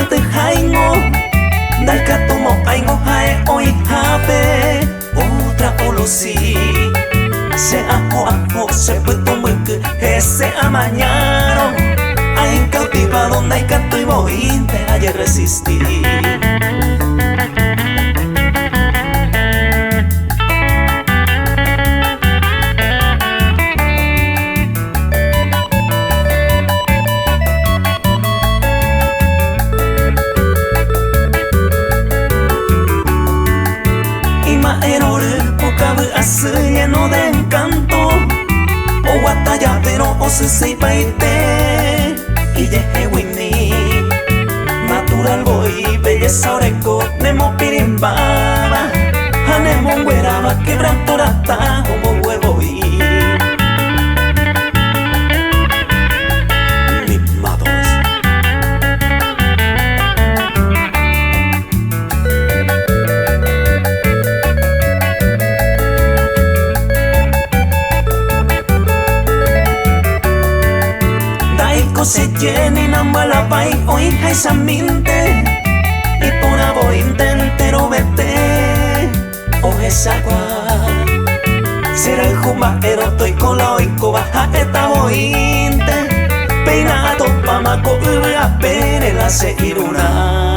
Ohupytyháingo ndaikatumo'ãingo ha'e oĩhápe otra oluci. Che aho aho che pytũmbyky hese amañárõ aĩ cautivado ndaikatúi voínte ajerresisti. Ima'ẽrory pukavy asy lleno de encanto oguata javérõ osysýipaite ijeheguimi natural voi belleza oreko nemopirĩmbáva ha nemongueráva quebranto rata omboguevoi. Mimados. Ndaiko che jeni nambalavái oĩháichamínte iporãvoínte enterovete ohechakuaa cherayhu mba'érõ toiko la oikóva ha'éta voínte péina atopáma ko yvy apére la che irũrã.